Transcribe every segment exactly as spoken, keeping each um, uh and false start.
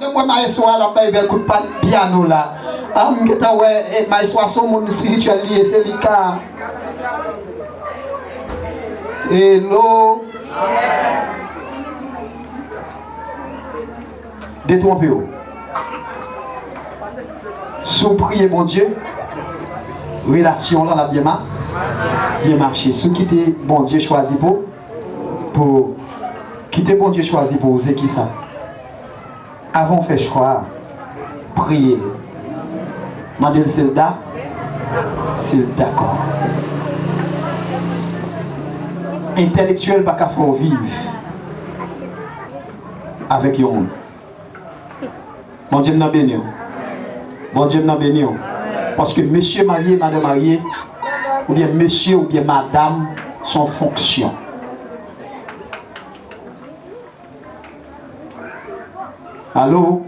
Pandan m wè maestro a l ap bay bèl kout pat pyano la. Ah, m gentan wè, eh, maestro a se yon moun espirityèl li ye, se li k ka. Hello. Detwonpe w. Si w priye Bondye, relasyon w lan ap byen ma-, byen mache. Si w kite Bondye chwazi pou, pou, kite Bondye chwazi pou ou, se kisa? Avan w fè chwa a, priye l. Mande l si l da-, si l dakò. Entèlektyèl pa ka fè w viv avèk yon moun. Bondye m nan beni w. Bondye m nan beni w. Paske mesye marye, madan marye, oubyen mesye oubyen madanm, se yon fonksyon. Alo?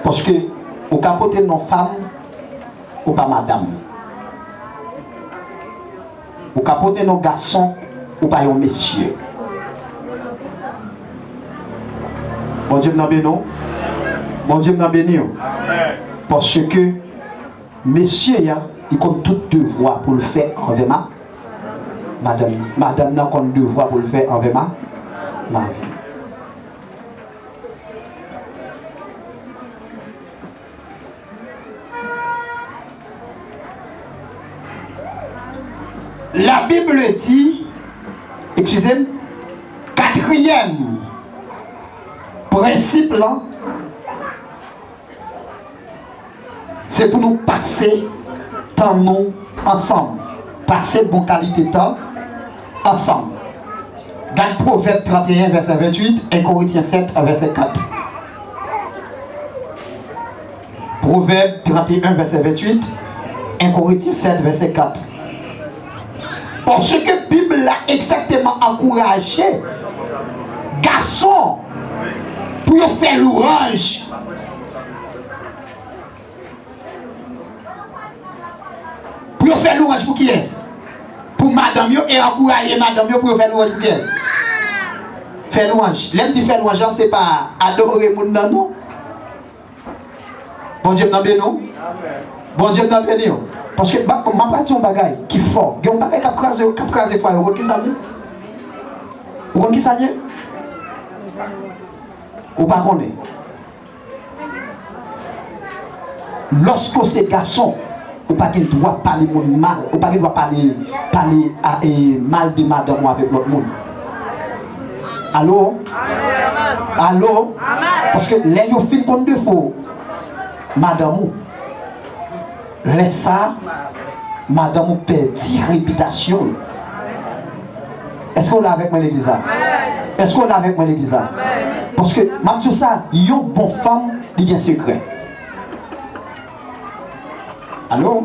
Paske ou ka pote non fanm, ou pa madanm. Ou ka pote non gason, ou pa yon mesye. Bondye m nan beni w. Bondye m nan beni w. Paske mesye a, li konn tout devwa pou l fè anvè ma-, madanm li. Madanm nan konn devwa pou l fè anvè ma-, mari. La Bible dit, excusez-moi, katriyèm prensip lan, se pou nou pase tan nou ansanm. Pase bon kalite tan ansanm. Gad Pwovèb trannteyen, vèsè venntuit, en Korentyen sèt, vèsè kat. Pwovèb trannteyen, vèsè venntuit, en Korentyen sèt, vèsè kat. Paske Bib la egzakteman ankouraje gason pou yo fè lwanj. Pou yo fè lwanj pou kiyès? Pou madanm yo, e ankouraje madanm yo pou yo fè lwanj pou kiyès? Fè lwanj. Lè m di fè lwanj lan, se pa adore moun nan, non. Bondye m nan beni w. Bondye m nan beni w. Paske ba-, m ap di yon bagay ki fò. Gen yon bagay k ap kraze, k ap kraze fwa yo. Ou konn ki sa l ye? Ou konn ki sa l ye? Ou pa konnen. Lòske w se gason, ou pa gen dwa pale moun mal, ou pa gen dwa pale, pale a, e, mal de madanm ou avèk lòt moun. Alo? Alo? Paske lè yo fin konn defo madanm ou, lè sa a, madanm ou pèdi repitasyon l. Èske w la avèk mwen legliz la? Èske w la avèk mwen legliz la? Paske m ap di w sa, yon bon fanm, li gen sekrè. Alo?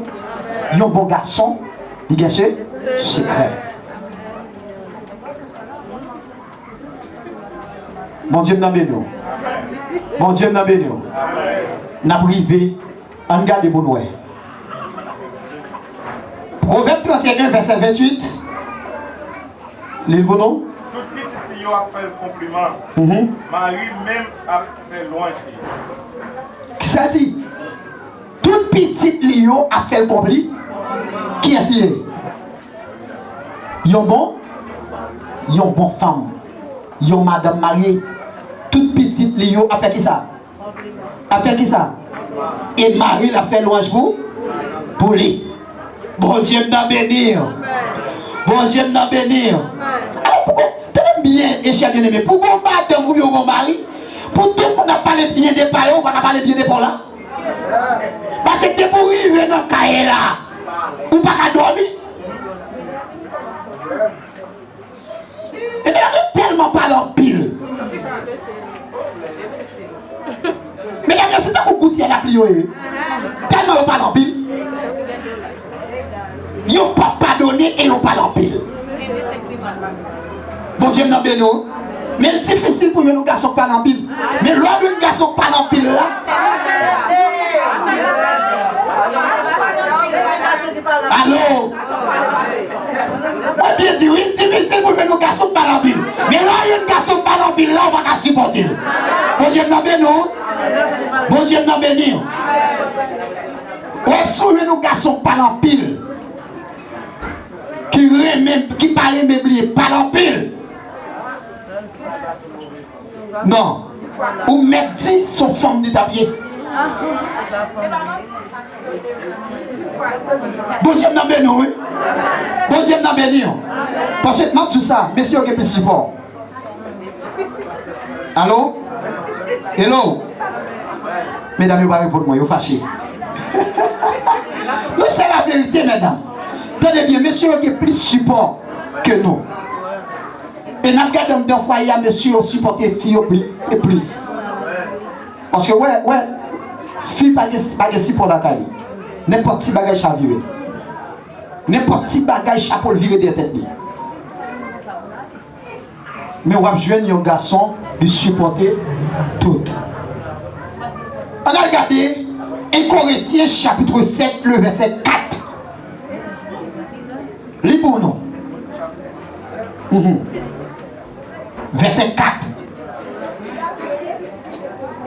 Yon bon gason, li gen se-, sekrè. Bondye m nan beni w. Bondye m nan beni w. N ap rive. Ann gade pou n wè. Pwovèb trannteyen, vèsè venntuit. Li l pou nou. Tout pitit li yo ap fè l konpliman. Mhm. Mari menm ap fè lwanj li. Kisa di? Tout pitit li yo ap fè l konpli. Kiyès li ye? Yon bon, yon bon fanm. Yon madanm marye. Tout pitit li yo ap fè kisa? Ap fè kisa? E mari l ap fè lwanj pou, pou li. Bondye m nan beni w. Bondye m nan beni w. Alò, pou gon, tande m byen, e chè byeneme, pou gon madanm oubyen gon mari, pou tout moun ap pale byen de pa yo, ou pa ka pale byen de pa w la. Paske depi w rive nan kay la, ou pa ka dòmi. E medam yo tèlman pale anpil. Medam yo se tankou goutyè lapli yo ye. Tèlman yo pale anpil. Yo p ap padone e yo pale anpil. Bondye m nan beni w. Men l difisil pou jwenn yon gason k pale anpil. Men lè w jwenn gason k pale anpil la. Alo? Mwen byen di wi, difisil pou jwenn yon gason k pale anpil. Men lè w jwenn gason k pale anpil la, ou pa ka sipòte l. Bondye m nan beni w. Bondye m nan beni w. Wè, si w jwenn yon gason k pale anpil, ki renmen, ki pa renmen bliye, pale anpil. Non. Ou mèt di se yon fanm li t ap ye. Bondye m nan beni w, wi. Bondye m nan beni w. Paske m ap di w sa, mesye yo gen plis sipò. Alo? Hello? Medam yo pa reponn mwen, yo fache. Non, se la verite, medam. Tande byen, mesye yo gen plis sipò ke nou. E n ap gade anndan fwaye a, mesye yo sipòte fi yo pli, e plis. Paske, wè, wè, fi pa gen, pa gen sipò lakay li. Nenpòt ti bagay chavire. Nenpòt ti bagay, chapo l vire dèyè tèt li. Men w ap jwenn yon gason, li sipòte tout. Ann al gade en Korentyen chapit sèt, le vèsè kat. Li pou nou. Mhm. Vèsè kat.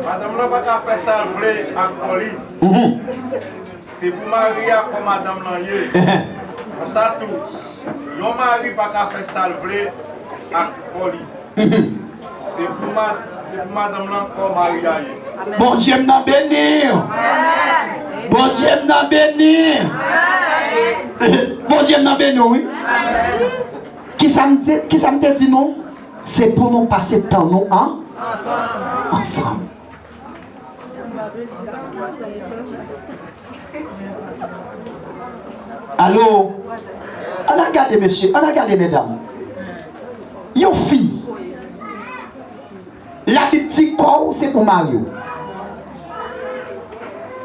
Madanm lan pa ka fè sa l vle ak kò li. Mhm. Se pou mari a kò madanm lan ye. Ehe. Konsa tou, yon mari pa ka fè sa l vle ak kò li. Mhm. Se pou ma-, se pou madanm lan kò mari a ye. Bondye m nan beni w. Bondye m nan beni w. Bondye m nan beni w, wi. Kisa m te, kisa m te di nou? Se pou nou pase tan nou an, ansanm. Alo? Ann al gade mesye, ann al gade medam. Yon fi, Labib di kò w se pou mari w.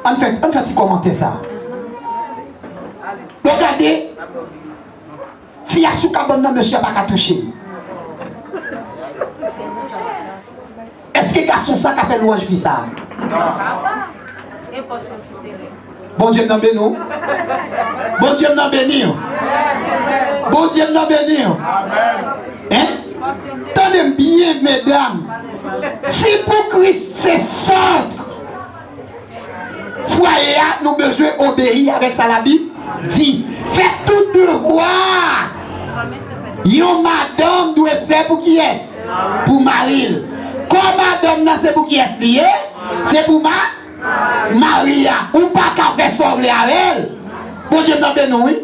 Ann fè, ann fè ti kòmantè sa. Bon, gade, fi a sou kabann nan, mesye a pa ka touche l. Èske gason sa ka fè lwanj fi sa? Bondye m nan beni w. Bondye m nan beni w. Bondye m nan beni w. Hein? Tande m byen, medam. Si pou Kris se sant fwaye a, nou bezwen obeyi avèk sa Labib di. Fè tout devwa yon madanm dwe fè pou kiyès? Pou mari l. Kò madanm nan se pou kiyès li ye? Se pou ma-, mari a. Ou pa ka fè sa w vle avè l. Bondye m nan beni w, wi.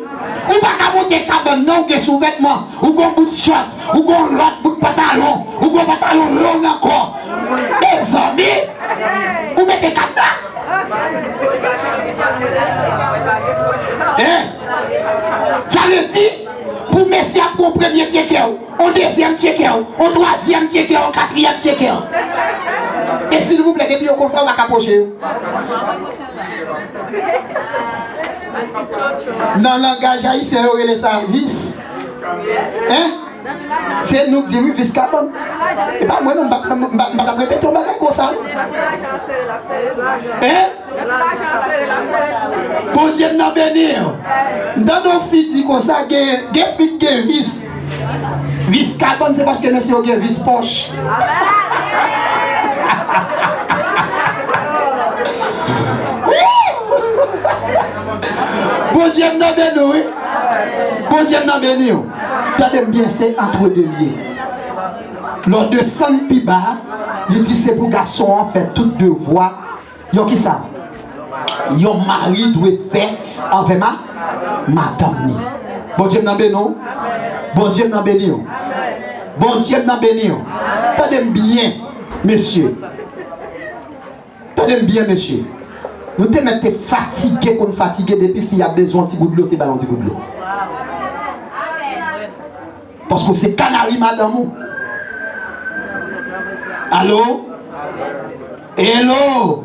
Ou pa ka monte kabann nan, ou gen souvètman, ou gon bout chòt, ou gon lòt bout pantalon, ou gon pantalon long ankò. Mezanmi, ou mete kad la. Hein? Sa vle di, pou mesye ap gon premye tchekè w, on dezyèm tchekè w, on twazyèm tchekè w, on katriyèm tchekè w. E silvouplè, depi yo konsa, ou pa ka pwoche yo. Nan langaj ayisyen, yo rele sa vis. Hein? Se nou k di wi, vis kabann. E pa mwen non, m pa, m pa, m pa t ap repete yon bagay konsa non. Hein? Bondye m nan beni w. M tande yon fi di konsa, gen, gen fi k gen vis. Vis kabann, se paske mesye yo gen vis pòch. Bondye m nan beni w, wi. Bondye m nan beni w. Tande m byen, se antre de l ye. Lè w desann pi ba, li di se pou gason an fè tout devwa. Yon kisa? Yon mari dwe fè anvè ma-, madanm ni. Bondye m nan beni w. Bondye m nan beni w. Bondye m nan beni w. Tande m byen, mesye. Tande m byen, mesye. Nou te mèt te fatige, konn fatige, depi fi a bezwen yon ti gout dlo, se ba l yon ti gout dlo. Paske w se kanari madanm ou. Alo? Hello?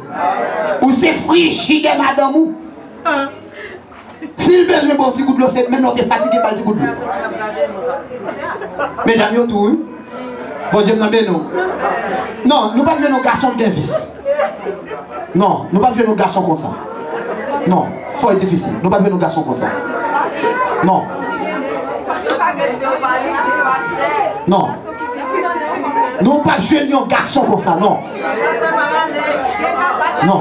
Ou se frijidè madanm ou. Si l bezwen ba w ti gout dlo, se menm lè w te fatige, ba l ti gout dlo. Medam yo tou, wi. Bondye m nan beni w. Non, nou p ap jwenn yon gason k gen vis. Non, nou p ap jwenn yon gason konsa. Non, fò e difisil. Nou p ap jwenn yon gason konsa. Non. Non. Nou p ap jwenn yon gason konsa, non. Non.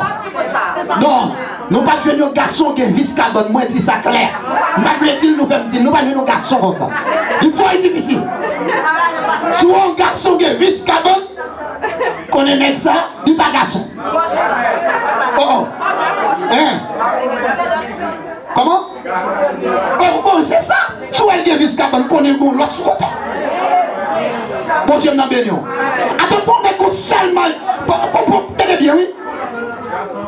Non. Nou pa t jwenn yon gason gen vis kabann, mwen di sa klè. M pa t vle di l, nou fè m di l, nou pa t jwenn yon gason konsa. Li fò difisil. Si w wè yon gason gen vis kabann, konnen nèg sa, li pa gason. Oh, oh. Hein? Kòman? Oh, bon, se sa. Si w wè l gen vis kabann, konnen l gen yon lòt sou kote. Bondye m nan beni w. Atann, pou w nèg ou sèlman, pou, pou, pou, tande byen, wi.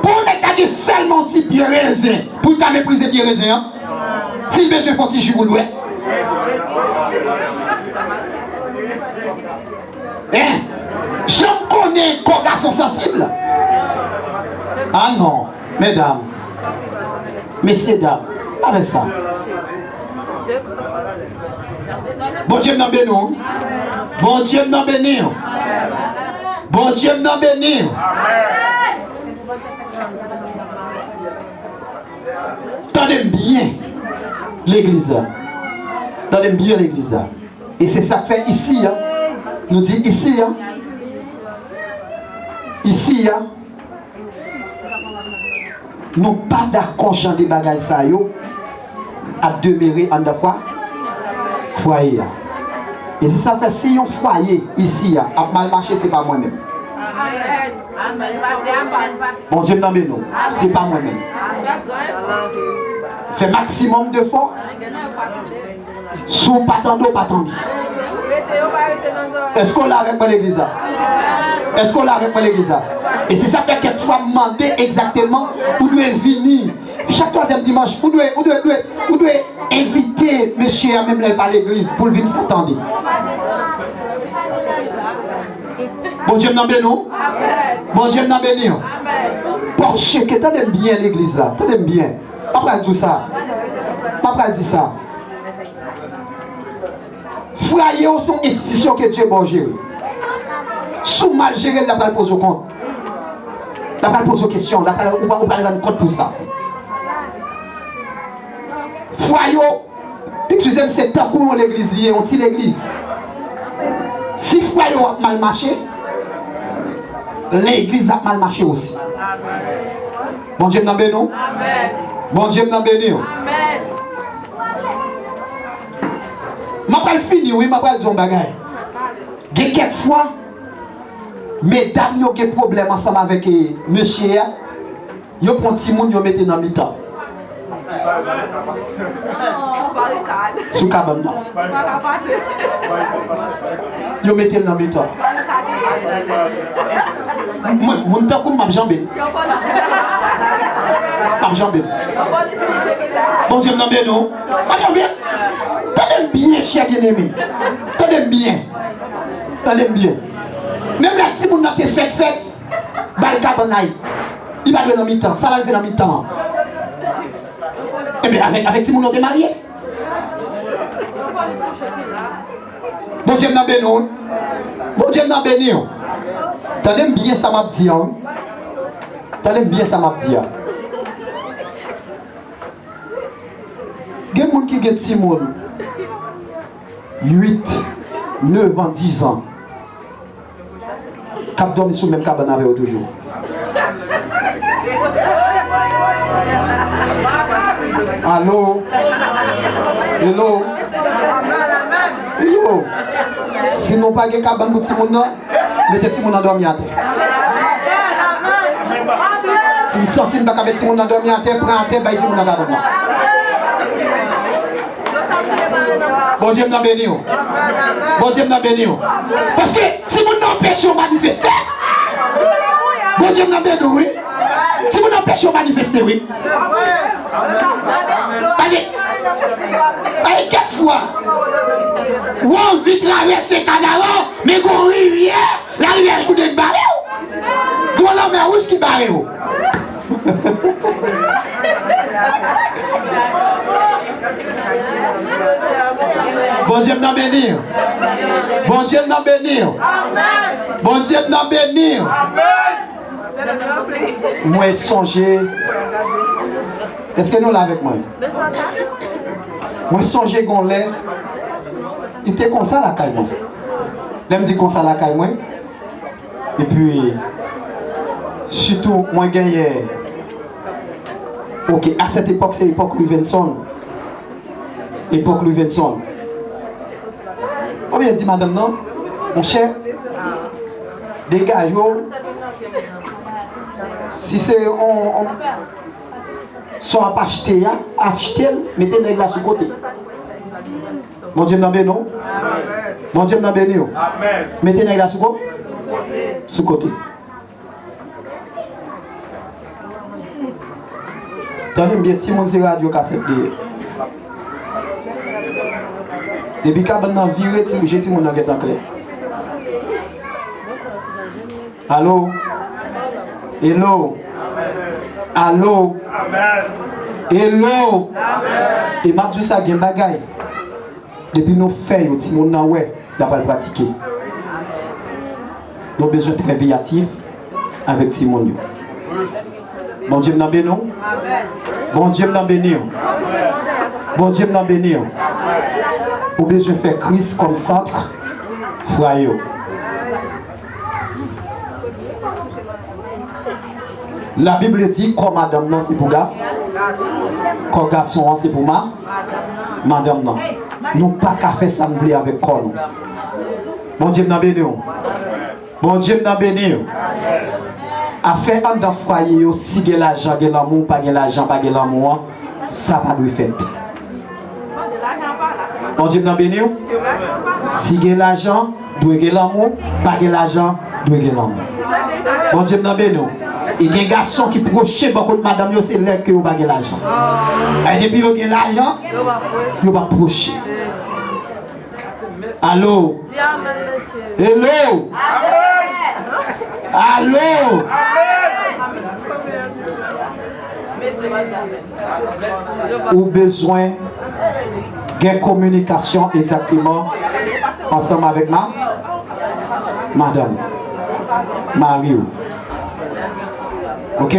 Pou w nèg ta gen sèlman yon ti pye rezen, pou l ka meprize pye rezen an, si l bezwen fè yon ti ji pou l bwè. Hein? Janm konnen kò gason sansib? Ah non, medam, mesye dam, pa fè sa. Bondye m nan beni w. Bondye m nan beni w. Bondye m nan beni w. Tande m byen, legliz la. Tande m byen, legliz la. E se sa k fè isi a, nou di isi a, isi a, nou pa dakò jan de bagay sa yo ap demere anndan fwa, fwaye a. E se sa k fè si yon fwaye isi a ap mal mache, se pa mwen menm. Bondye m nan men nou, se pa mwen menm. Fè maksimòm defò. Si w pa tande, w pa tande. Èske w la avèk mwen legliz la? Èske w la avèk mwen legliz la? E se sa k fè kèk fwa m mande egzakteman, ou dwe vini chak twazyèm dimanch, ou dwe, ou dwe, dwe, ou dwe envite mesye a menm lè l pa legliz pou l vin fè w tande. Bondye m nan beni w. Bondye m nan beni w. Paske, tande m byen legliz la, tande m byen. M ap pral di w sa. M ap pral di sa. Fwaye w se yon enstitisyon ke Dye ba w jere. Si w mal jere l, l ap pral poze w kont. L ap pral poze w kesyon, l ap pral, ou, ou pral rann kont pou sa. Fwaye w, eskize m, se tankou yon legliz li ye, yon ti legliz. Si fwaye w ap mal mache, legliz ap mal mache osi. Bondye m nan beni w. Bondye m nan beni w. M ap pral fini, wi, m ap pral di yon bagay. Gen kèk fwa, medam yo gen pwoblèm ansanm avèk, eh, mesye a, yo pran timoun, yo mete nan mitan. Sou kabann nan. Yo mete l nan mitan. Mwen, moun tankou m, m ap janbe l. M ap janbe l. Bondye m nan beni w. M ap janbe l. Tande m byen, chè byeneme. Tande m byen. Tande m byen. Menm lè timoun nan te fèt fèt, ba l kabann a l. Li pa dwe nan mitan. Sa l al fè nan mitan an? Ebyen, avèk, avèk timoun nan w te marye? Bondye m nan beni w. Bondye m nan beni w. Tande m byen sa m ap di a, wi. Tande m byen sa m ap di a. Gen moun ki gen timoun uit, nèf an, diz an, k ap dòmi sou menm kabann avè yo toujou. Alo? Hello? Hello? Si nou pa gen kabann pou timoun nan, mete timoun nan dòmi atè. Si m santi m pa ka met timoun nan dòmi atè, pran atè, bay timoun nan kabann nan. Bondye m nan beni w. Bondye m nan beni w. Paske timoun nan anpeche w manifeste. Bondye m nan beni w, wi. Timoun nan anpeche w manifeste, wi. Paske, paske kèk fwa, w anvi travèse Kanara, men gon rivyè, larivyè Jouden bare w. Gon lanmè wouj ki bare w. Bondye m nan beni w. Bondye m nan beni w. Bondye m nan beni w. Mwen sonje, èske nou la avèk mwen? Mwen sonje gon lè, li te konsa lakay mwen. Lè m di konsa lakay mwen, epi, Sitou, mwen genyen. Ok, à cette époque, se epòk Louis Venson. Epòk Louis Venson. Konbyen di madanm nan? Monchè, degaje w. Si se on, on, sa w ap achte a, achte l, mete nèg la sou kote. Bondye m nan beni w. Bondye m nan beni w. Mete nèg la sou ko-, sou kote. Tande m byen, timoun se radyo kasèt li ye. Depi kabann nan vire, ti, je timoun nan gentan klè. Alo? Hello? Alo? Hello? E m ap di w sa, gen bagay. Depi nou fè yo, timoun nan wè, l ap al pratike. Nou bezwen trè veyatif avèk timoun yo. Bondye m nan beni w. Bondye m nan beni w. Bondye m nan beni w. Ou bezwen fè Kris kòm sant fwaye w. Labib di, kò madanm nan se pou ga-, kò gason an se pou ma-, madanm nan. Nou pa ka fè sa n vle avèk kò nou. Bondye m nan beni w. Bondye m nan beni w. Afè anndan fwaye yo, si gen lajan, gen lanmou, pa gen lajan, pa gen lanmou an, sa pa dwe fèt. Bondye m nan beni w. Si gen lajan, dwe gen lanmou, pa gen lajan, dwe gen lanmou. Bondye m nan beni w. E gen gason ki pwoche bò kot madanm yo, se lè ke yo pa gen lajan. E depi yo gen lajan, yo pa pwoche. Alo? Di amèn, mesye. Hello? Amèn. Alo? Amèn. Ou bezwen gen kominikasyon egzakteman ansanm avèk ma-, madanm, mari w. Ok?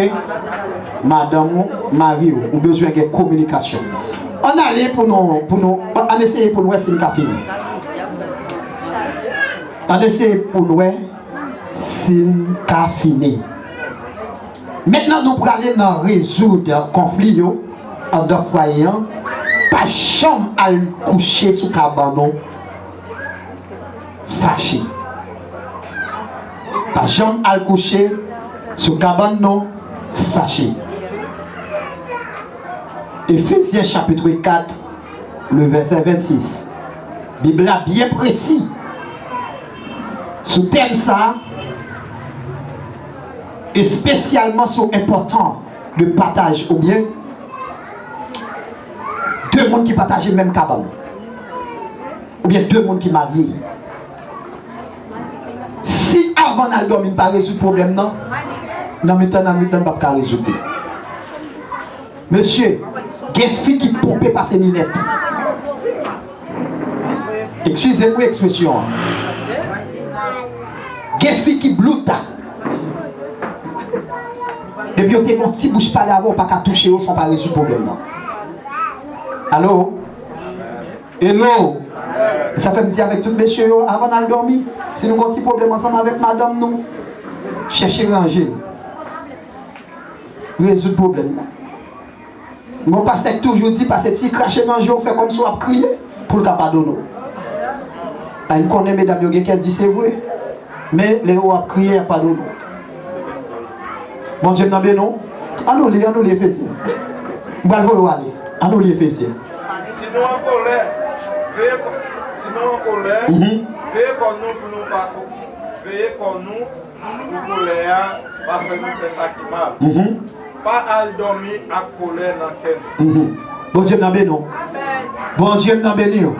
Madanm ou, mari w, ou bezwen gen kominikasyon. Ann ale pou nou, pou nou, ann eseye pou n wè si n ka fini. Ann eseye pou n wè si n ka fini. Mentnan, nou prale nan rezoud konfli yo anndan fwaye an. Pa janm al kouche sou kabann ou fache. Pa janm al kouche sou kabann nou fache. Efezyen chapit kat, le vèsè vennsis. Bib la byen presi sou tèm sa, espesyalman sou enpòtan de pataj oubyen de moun ki pataje menm kabann. Oubyen de moun ki marye. Si avan n al dòmi n pa rezoud pwoblèm nan, nan mitan nan nwit lan n p ap ka rezoud li. Mesye, gen fi ki ponpe pase minèt. Eskize m wi ekspresyon an. Gen fi ki blouta. Depi yo te gen yon ti bouch pale avè w, ou pa ka touche yo san w pa rezoud pwoblèm nan. Alo? Hello! Sa fè m di avèk tout mesye yo, avan n al dòmi, si nou gen yon ti pwoblèm ansanm avèk madanm nou, chèche ranje l. Rezoud pwoblèm nan. Gon pastè k toujou di, pase ti krache nan je w, fè kòmsi w ap kriye pou l ka padone w. A, m konnen medam yo gen kè di se vre. Men lè yo ap kriye, y ap padone w. Bondye m nan beni w. Ann nou li, ann nou li Efezyen. M pral voye w ale. Ann nou li Efezyen. Si nou an kolè, veye kò, si nou an kolè, veye kò nou pou nou pa ko-, veye kò nou pou kolè a pa fè nou fè sa ki mal. Pa al dòmi ak kolè nan kè nou. Bondye m nan beni w. Bondye m nan beni w.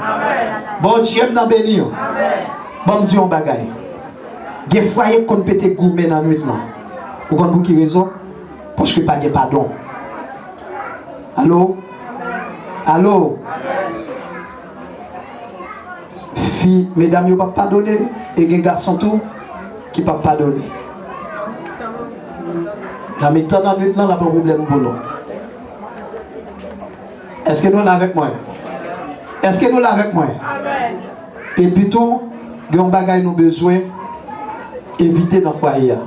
Bondye m nan beni w. Ban m di w yon bagay. Gen fwaye k konn pete goumen nan nwit lan. Ou konn pou ki rezon? Paske pa gen padon. Alo? Alo? Fi, medam yo p ap padone, e gen gason tou ki p ap padone. Nan mitan nan nwit lan, l ap yon pwoblèm pou nou. Èske nou la avèk mwen? Èske nou la avèk mwen? Epi tou, gen yon bagay nou bezwen evite nan fwaye a.